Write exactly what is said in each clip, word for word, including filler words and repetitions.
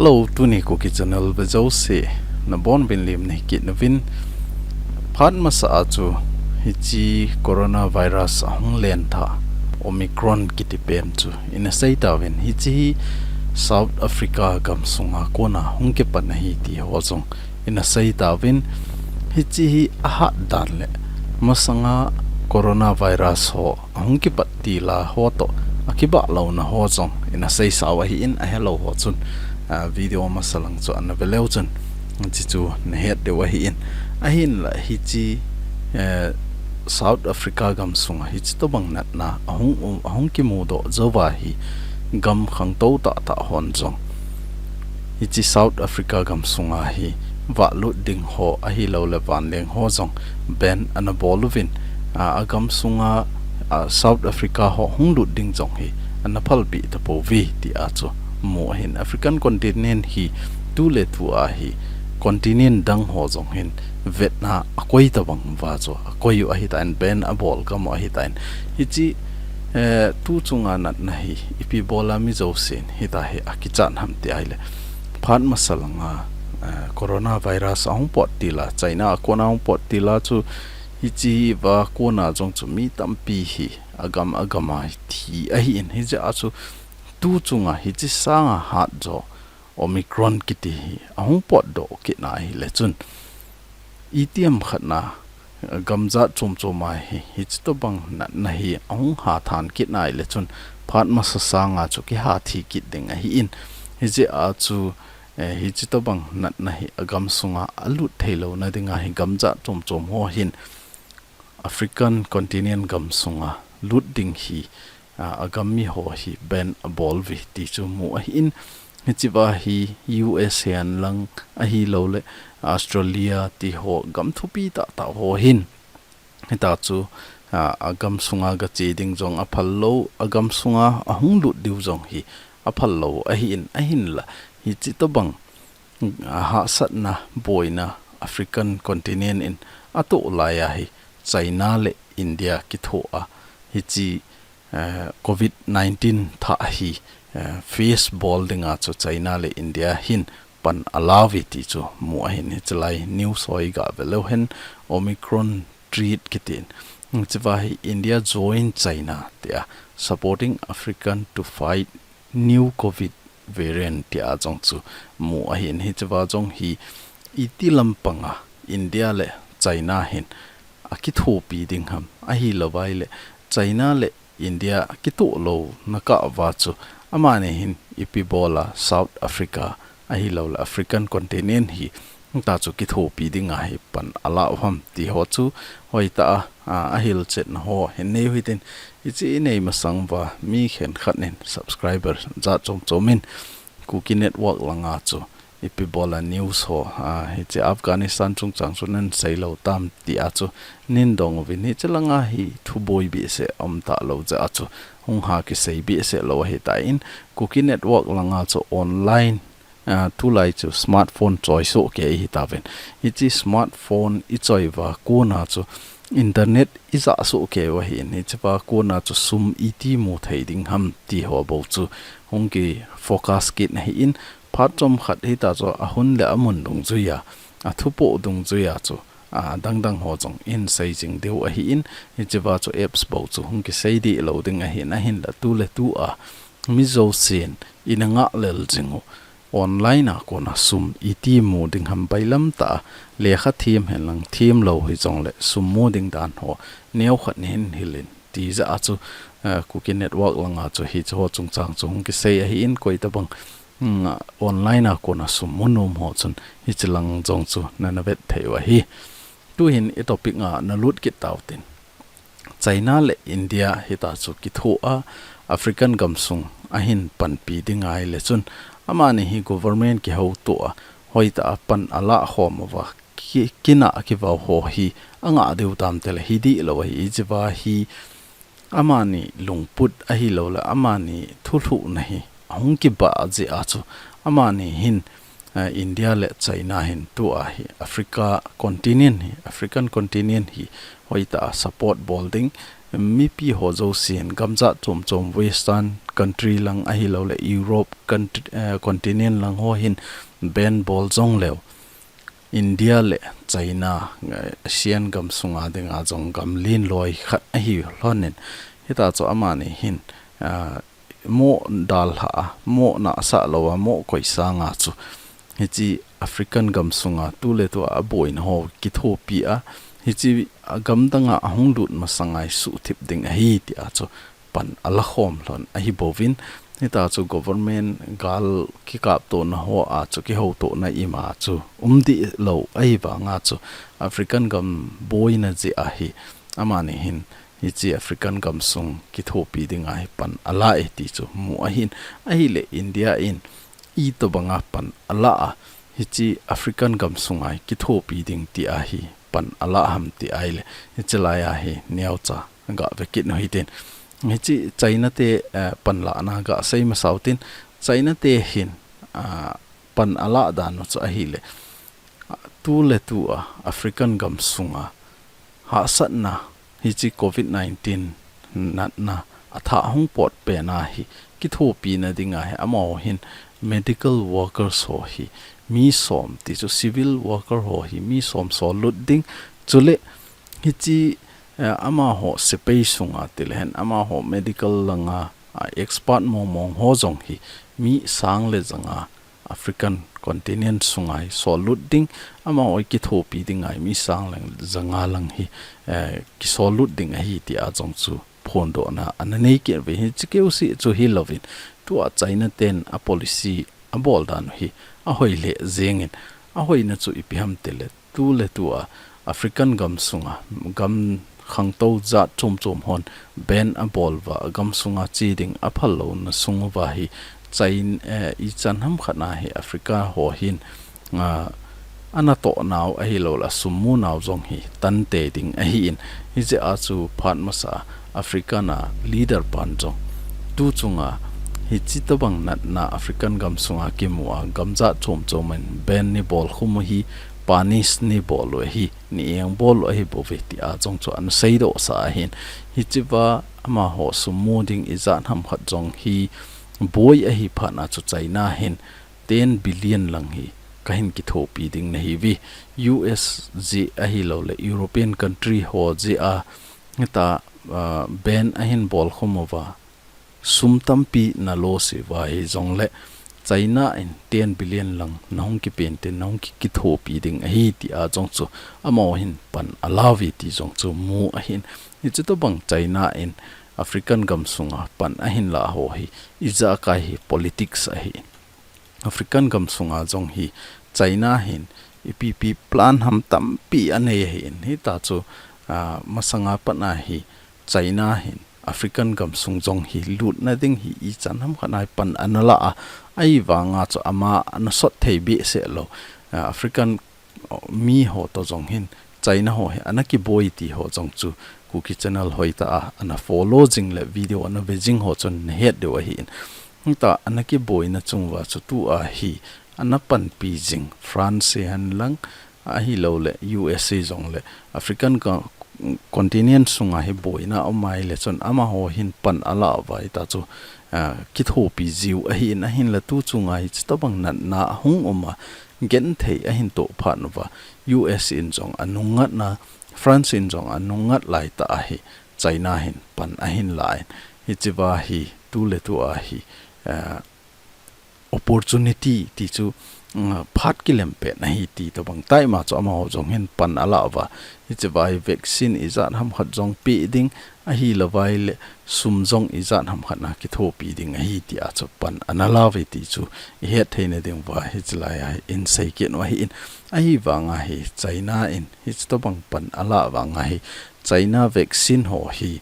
Hello, tuni Kuki Channel ve jouse nabonuvin lim nei kit nauvin. Phat masa a chu hiche coronavirus ahung len tha Omicron kiti pen chu ina sei tauvin, hiche hi South Africa gamsunga kona hung kipan ahi ti ho jong ina sei tauvin, hiche hi ahat dan le masanga coronavirus ho ahung kipat til a ho toh akibah louna ho jong ina seisa u ahin, ahelou ho chun, ah, video masa lang chu ana ve leu chun hiche chu nahet diu ahin. Ahinla hiche, eh, South Africa gamsunga hiche tobang natna ahung um, ahung kimudoh jouva hi gam khangtou tahtah hon jong hiche South Africa gamsunga hi vahlut ding ho ahilouleh vanleng ho jong ban ana bol uvin, a, agamsunga, a, South Africa ho hung lut ding jong hi ana phalpeh tapouve tia chu mu ahin. African continent hi tuletua hi continent dang ho jong hin vetna akoi tobang uva chu akoi u ahitan, ban abol gam u ahitan. Hiche, eh, tu chunga natna hi ipi bola mi jousen hitia hi akichat ham ti ahile, phat masa langa, eh, coronavirus ahung pot til a, China a kona ahung pot til a chu hiche va kona jong chu mi tampi hi agam agam a thi ahin, hijeh a chu tu chunga hiche sanga hat jo Omicron kiti hi ahung potdoh kit na ahile chun, itiham khat na, gamjat chom chom a hi hiche tobang natna hi ahung hathan kit na ahile chun, phat masa sanga chu kihathi kit ding ahin, hijeh a chu, eh, hiche tobang natna hi agamsunga alut theilouna dinga hi gamjat chom chom ho hin African continent gamsunga lut ding hi, a, agam mi ho hi ban abol uve ti chu mu ahin, hichea hi U S A hen lang ahilouleh Australia ti ho gam thupi tahtah ho hin hitia chu, a, agamsunga gache ding jong aphal lou, agamsunga ahung lut diu jong hi aphal lou ahin, ahinla hiche tobang ahahsatna boina African continent in atoh laiya hi China le India kithoa hiche, eh, covid nineteen thah hi, eh, face bol dinga chu China le India hin pan ala uve ti chu mu ahin, hichelai news ho iga ve leu hen Omicron threat kitin. Hichea hi India join China tia supporting African to fight new covid variant tia jong chu mu ahin, hichea jong hi iti lampanga India le China hin akithopi ding ham, ahilouva ahile China le India kitoh louna kah uva chu amani hin ipi bola South Africa ahilouleh African continent hi hitia chu kithopi dinga hi pan ala u ham ti ho chu hoitah a, a, ahilchetna ho hin nei u hitin, hiche inei masang uva mi khenkhat nin subscriber jat chom chom in Kuki Network langa chu ipi bola news ho, a, hiche Afghanistan chungchang chu nan seilou tam tia chu nin dong uvin, hiche langa hi thuboi behseh aum talou jeh a chu hung ha kisei behseh lou ahitan, Kuki Network langa chu online, a, tulai chu smartphone choi soh kei ihi tauvin. Hiche smartphone ichoi uva kona chu internet ija soh kei u ahin, hichea kona chu sum iti mu thei ding ham ti ho bou chu hung kifocus kit na ahin, phat chomkhat hitia chu ahun le amun dungjuia, athupoh dungjuia chu, a, dangdang ho jong in sei jing diu ahin, hichea chu apps bou chu hung kisei deh lou ding ahin, ahinla tuletua mi jousen ina ngah lel jing u online a kona sum iti mu ding ham, bailam tah a lekha them henlang them lou hijongle sum mu ding dan ho neokhat nahin hilin ti jeh a chu, eh, Kuki Network langa chu hiche ho chungchang chu hung kisei ahin, koitabang, mm, online a kona sum mu nom ho chun hiche lang jong chu nana vet thei u ahi. Tuhin i topic nga nalut kit tau tin. China le India hitia chu kithoa African gamsung ahin panpi ding ahile chun, amani hi government kihoutoa hoitah a pan ala khom uva, ki, kinah kivah ho hi angah diu tam tile hi dihlou ahi, hichea hi amani lungput ahilouleh amani thulhuhna hi ahung kibah jeh a chu amani hin, eh, India le China hin tua hi Africa continent hi, African continent hi hoitah a support bol ding, mipi ho jousen gamjat chom chom Western country lang ahilouleh Europe country, eh, continent lang ho hin ban bol jongleu, India le China, eh, ASEAN gam sunga dinga jong gam lenloi khat ahi lhonin, hita chu amani hin, ah, mo dalha a, mo nahsah lou a, mo koi sanga chu hiche African gam sunga tuletua boina ho kithopi a, hiche a gam danga ahung lut masanga hi suhthip ding ahi tia chu pan ala khom lhon ahi bouvin, hita chu government gal kikaptona ho a chu kihoutohna ima chu um dih lou ahi vanga chu African gam boina jeh a hi amani hin hiche African gam sung kithopi dinga hi pan ala e ti chu mu ahin, ahile India in itobanga pan ala a hiche African gam sunga hi kithopi ding tia hi pan ala ham ti ahile hiche laia hi neocha ga ve kit u hitin. Hiche China te, eh, pan lana ga sei masa utin, China te hin, ah, pan ala dan u chu ahile, ah, tuletua African gam sunga hahsatna hiche covid nineteen natna athah hung pot pena hi kithopina dinga hi amaho hin medical workers ho hi mi som ti chu civil worker ho hi mi som sol lut ding, chule hiche, eh, amaho sepai sunga tilehen amaho medical langa, ah, expert mong mong ho jong hi mi sang le janga African continent sunga hi sol lut ding, amaho kithopi dinga hi mi sang lang janga lang hi, eh, kisol lut ding ahi tia jong chu phondohna ana nei kit uve. Hiche keuseh chu hilouvin, tua China ten a policy abol dan u hi ahoi lheh jengin, ahoina chu ipi ham tile tuletua African gam sunga gam khangtou jat chom chom hon ban abol uva, gam sunga che ding aphal louna sung uva hi China, eh, ichan ham khat na hi Africa ho hin, ah, ana toh nau ahilouleh asum mu nau jong hi tante ding ahin, hijeh a chu phat masa African a leader pan jong tu chunga hiche tobang natna African gam sunga kimu a gamjat chom chom in ban nei bol khum u hi, punish nei bol u ahi, nei engbol u ahi bouve tia jong chu ana seidoh sa ahin, hichea amaho sum mu ding ijat ham khat jong hi boi ahi phat na chu China hin ten billion lang hi kahin kithopi ding nahi uve. U S jeh ahilouleh European country ho jeh a hita, ah, ban ahin bol khum uva, sum tampi na loss uva hijongle China in ten billion lang nahung kipen tin nahung ki, kithopi ding ahi tia jong chu amaho hin pan ala uve ti jong chu mu ahin. Hiche tobang China in African gam sunga pan ahin lah ho hi ijakai hi politics ahi. African gam sunga jong hi China hin ipi ipi plan ham tampi anei ahin, hita chu, ah, masanga pat na hi China hin African gam sung jong hi lutna ding hi ichan ham khat na hi pan ana la a, ahivanga chu ama ana sot thei behseh lou. Ah, African mi ho toh jong hin China ho hi ana kiboi ti ho jong chu Kuki Channel hoitah a ana follow jing le video ana ve jing ho chun nahet diu ahin. Hita ana kiboina chung uva chu tua hi ana panpi jing France hihen lang ahilouleh U S A jongle African co-, continent sunga hi boina aum ahile chun amaho hin pan ala uva hita chu, ah, kithopi jiu ahin, ahinla tu chunga hiche tobang natna ahung um a, genthei ahin toh phat uva, U S in jong anung ngat na, France in jong anung ngat laitah a hi China hin pan ahin la in, hichea hi tuletua hi, eh, opportunity ti chu, mm, phat kilem pet ahi ti tobang tah ma chu amaho jong hin pan ala uva, hichea hi vaccine ijat ham khat jong pe ding, ahilouva ahile sum jong ijat ham khat na kithopi ding ahi tia chu pan ana la uve ti chu ihet theina diuva hiche laia hin sei kit u ahin, ahivanga hi China in hiche tobang pan ala vanga hi China vaccine ho hi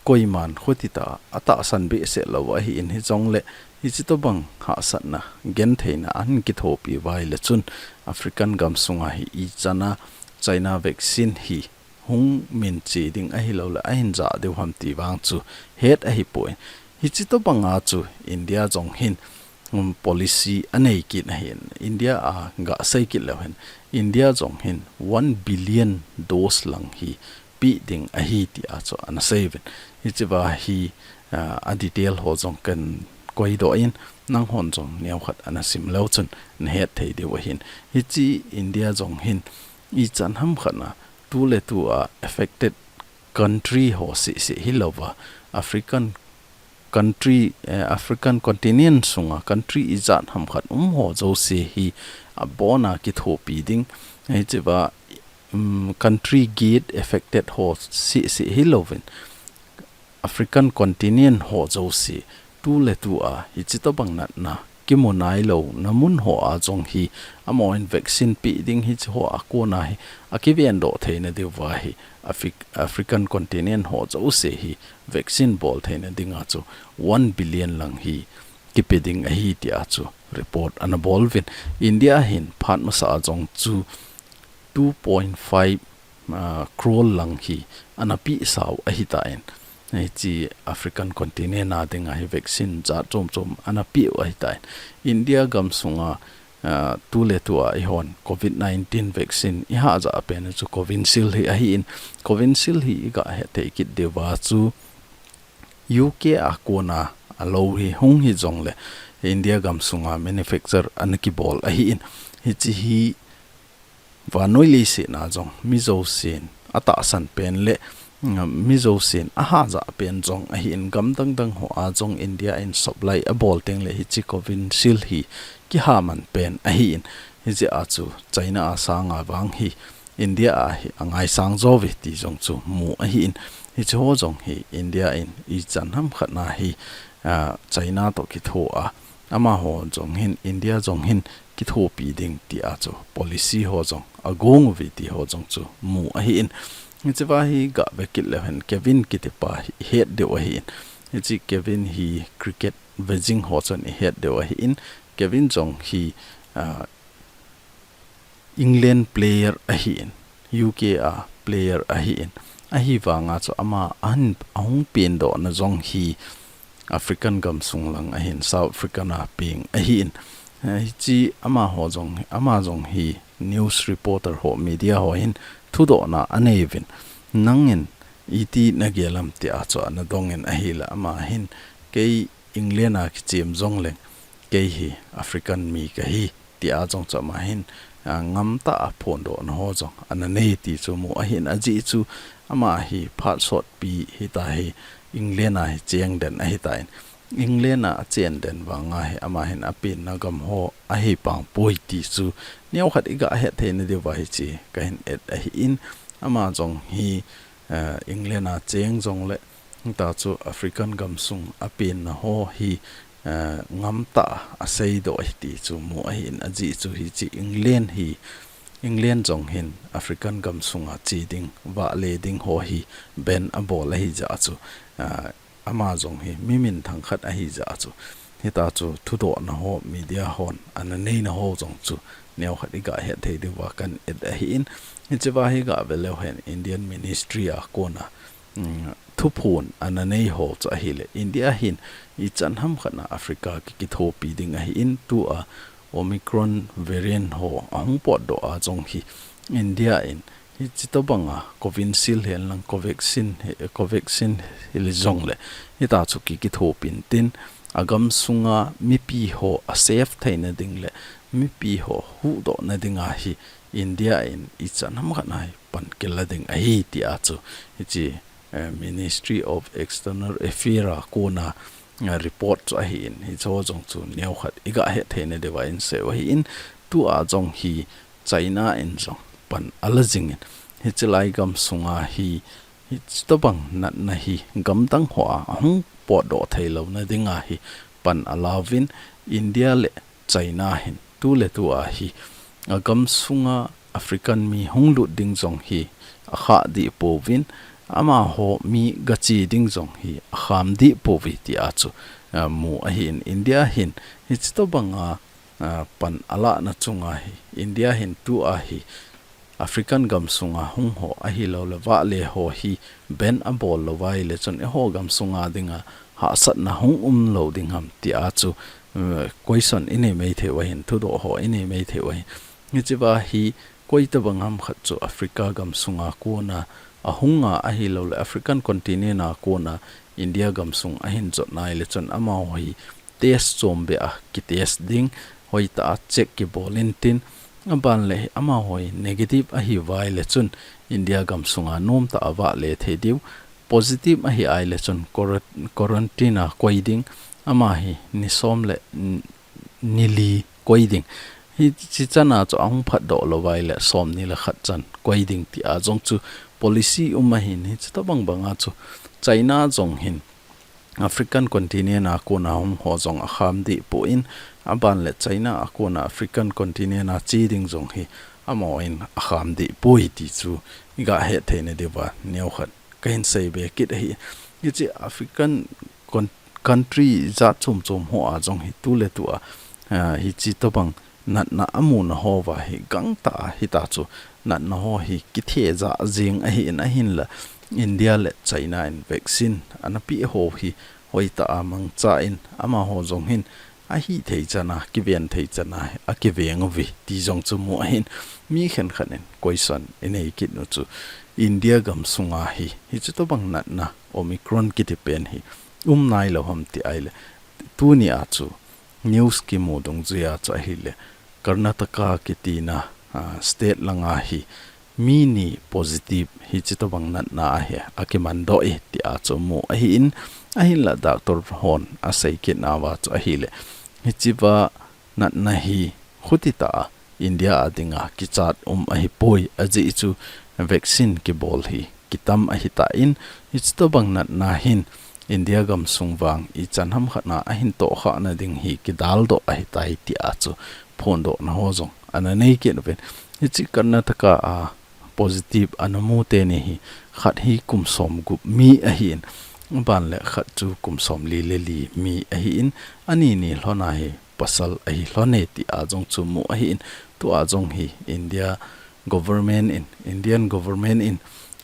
koiman khutitah a atahsan behseh lou ahin, hijongle hiche tobang hahsatna gentheina ahin kithopi uva ahile chun African gam sunga hi ichan a China vaccine hi hung minche ding ahilouleh ahin jah diu ham ti vang chu het ahipoi. Hiche tobanga chu India jong hin, um, policy anei kit ahin, India a ga sei kit leu hen, India jong hin one billion dose lang hi pi ding ahi ti a chu ana sei uvin. Hichi va hi, ah, a detail ho jong kan koi doh in, nang hon jong neo khat ana sim leu chun na het thei diu ahin. Hichi India jong hin ichan ham khat na tu le tu a affected country ho seh seh hi lo va, African country, eh, African continent sunga country ijat ham khat um ho jouse hi a bona kithopi ding. Hichi va, um, country get affected ho seh seh hi lo vin, African continent ho jouse tu le tu a hichi to bang natna kimu nai lo na mun ho a jong hi amahon vaccine pi ding hichi ho a kona hi a kiven doh theina diu va hi Afri-, African continent ho jouse hi vaccine bol theina dinga chu one billion lang hi kipe ding ahi ti a chu report ana bol uvin. India hin phat masa a jong chu two point five, ah, crore lang hi ana pi sau ahi ta in. Hichi African continent a dinga hi vaccine jat chom chom ana pi u ahi ta in. India gam sunga, ah, tu le tu a i hon covid nineteen vaccine i ha ja pen chu Covishield hi ahi in. Covishield hi i ga het thei kit diu va chu U K a kona a lo hi hung hi jong le India gam sunga manufacture ana kibol ahi in. Hichi hi vannoi leiset na jong mi jousen a tahsan pen le, mm, mi jousen a ha ja pen jong ahi in gam dang dang ho a jong India in supply a bol teng le hichi Covishield hi kiha man pen ahi in. Hichi a chu China a sanga vang hi India a hi a ngaisang jo ve ti jong chu mu ahi in. Hichi ho jong hi India in ichan ham khat na hi, ah, China to kitho a. Amaho jong hin India jong hin kithopi ding ti a chu policy ho jong a gong uve ti ho jong chu mu ahi in. Hichi va hi ga ve kit leu hen Kevin kiti pa hi i het diu ahi in. Hichi Kevin hi cricket vejing ho chun i het diu ahi in. Kevin jong hi, ah, England player ahi in, U K a player ahi in, ahi vanga chu ama ahin, ahung pen doh na jong hi African gam sung lang ahin, South Africa na peng ahi in. Eh, hichi amaho jong, ama jong hi news reporter ho, media ho hin thudoh na a nei uvin. Nang in iti na gel am ti a chu ana dong in ahi le ama hin kei England a kichem jong leng kei hi African mi ka hi ti a jong chu ama hin, ah, ngam tah a phondoh na ho jong ana nei ti chu mu ahi in ajeh chu ama hi phat sot pi hi ta hi England a hi cheng den ahi ta in England a a chen den vanga hi ama hin a pen na gam ho ahi pang poi ti chu neo khat i ga het thei na diu va hichi ka hin et ahi in ama jong hi, ah, England a cheng jong le ta chu African gam sung a pen na ho hi, eh, ngam tah a sei doh ahi ti chu mu ahi in ajeh chu hichi England hi, England jong hin African gam sunga che ding, vale ding ho hi ban a bol ahi jeh chu, eh, ama jong hi mi minthang khat ahi jeh chu. Hita chu thudoh na ho, media hon ana nei na ho jong chu neo khat i ga het thei diu va kan et ahi in. Hichi va hi ga ve leu hen Indian Ministry a kona, mm, thuphon ana nei ho chu ahi le, India hin ichan ham khat na Africa ki kithopi ding ahi in tu a Omicron variant ho ahung potdoh a jong hi India in hichi to banga Covishield hen lang Covaxin hi, Covaxin hi le jong le hita chu ki kithopin tin a gam sunga mipi ho a safe theina ding le mipi ho huhdoh na dinga hi India in ichan ham khat na hi pan kila ding ahi ti a chu hichi eh, Ministry of External Affairs a kona, eh, report chu ahi in, hichi ho jong chu neo khat i ga het thei na diu va in sei u ahi in, tu a jong hi China in jong pan a la jing in, hichi lai gam sunga hi, hichi to bang natna hi gam dang ho a ahung potdoh thei lo na dinga hi pan a la uvin India le China hin tu le tu a hi a gam sunga African mi hung lut ding jong hi a khah dih pouvin, amaho mi ga che ding jong hi a kham dih pouve ti a chu, a, mu ahi in India hin hichi to banga, a, pan a lah na chunga hi India hin tu a hi African gam sunga hung ho ahi lo le vale ho hi ban a bol lo vai le chun eiho gam sunga dinga hahsatna hung um lo ding ham ti a chu, eh, question i nei mai thei u ahin, thudoh ho i nei mai thei u ahin. Hichi va hi koi to bang ham khat chu Africa gam sunga kona ahunga ahilouleh African continent a kona India gamsung ahin jotna ahileh chun amaho hi test chom beh a kitest ding, hoitah a check kibol intin, aban leh amaho hi negative ahiuva ahileh chun India gamsunga nomtah a vahle thei diu, positive ahi ahileh chun quar-, quarantine a koi ding, ama hi ni som le n-, ni li koi ding. Hichi chana chu ahung phatdoh louva ahileh som ni le khat chan koi ding tia jong chu policy um ahin, hichi tobang banga chu China jong hin African continent a kona hung ho jong akham deh poi, aban leh China a kona African continent a che ding jong hi amahon akham deh poi ti chu iga hetthei nadiuva neokhat kahin seibe kit ahi. Hichi African con-, country jat chom chom ho a jong hi tuletu a, ah, hichi tobang natna amuna houva hi gangtah a hitia chu natna ho hi kithejah jing ahin, ahinla India le China in vaccine ana peh ho hi hoitah a mangchan amaho jong hin ahithei chana, kiven thei chana akiveng uve ti jong chu mu ahin. Mi khenkhat in question inei kit u chu India gamsunga hi, hichi tobang natna Omicron kiti pen hi um nailou ham ti ahileh, tunia chu news kimu dungjuia chu ahileh Karnataka kitina, ah, state langa hi mi ni positive hichi tobang natna ahi akimandoh e tia chu mu ahin, ahinla doctor hon asei kit nauva chu ahileh, hichiva natna hi khutitah a India a dinga kichat um ahipoi, ajeh chu vaccine kibol hi kitam ahitan, hichi tobang natna hin India gamsung vang ichan hamkhat na ahin tohkhah nading hi kidaldoh ahitai tia chu phondohna ho jong ana nei kit uvin. Hichi Karnataka a positive ana mu teni hi khat hi kum som gup mi ahin, aban leh khat chu kum som li le li mi ahin, ani ni lhona hi pasal ahi lhon e tia jong chu mu ahin, tua jong hi India government in, Indian government in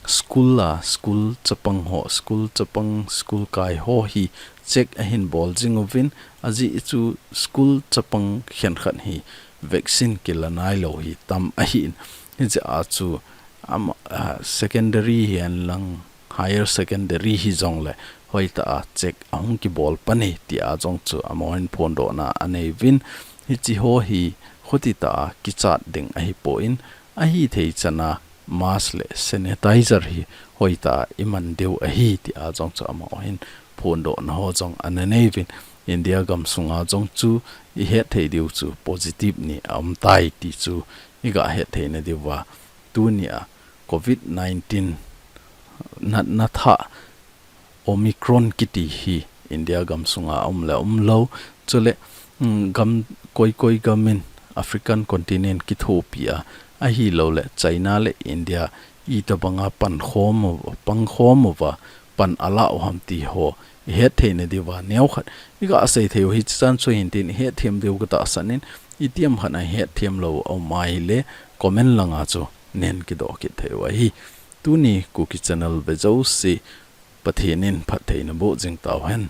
school a, school chapang ho, school chapang, school kai ho hi check ahin bol jing uvin, ajeh chu school chapang khenkhat hi vaccine kila nailou hi tam ahin. Hijeh a chu ama, ah, secondary hihen lang higher secondary hijongleh hoitah a check ahung kibol pan e tia jong chu amahon phondohna anei uvin. Hichi ho hi khutitah a kichat ding ahipoi, ahithei chana mask le sanitizer hi hoitah a iman diu ahi tia jong chu amahon phondohna ho jong ana nei uvin. India gamsunga jong chu ihetthei diu chu positive ni aumtai ti chu iga hetthei nadiuva, tunia covid nineteen natna thah Omicron kiti hi India gamsunga um le umlou, chuleh, mm, gam koi koi gam in African continent kithopi a, ahilouleh China le India itobanga pankhom u, pangkhom uva pan ala u ham ti ho ihetthei nadiuva neokhat iga seithei u hichi chan chu hintin ihetthem diu katahsan in, itiham khat a ihetthem lou aum ahileh comment langa chu nen kidoh kit thei u ahi. Tuni Kuki channel ve jouse Pathen in phattheina boh jing tauhen.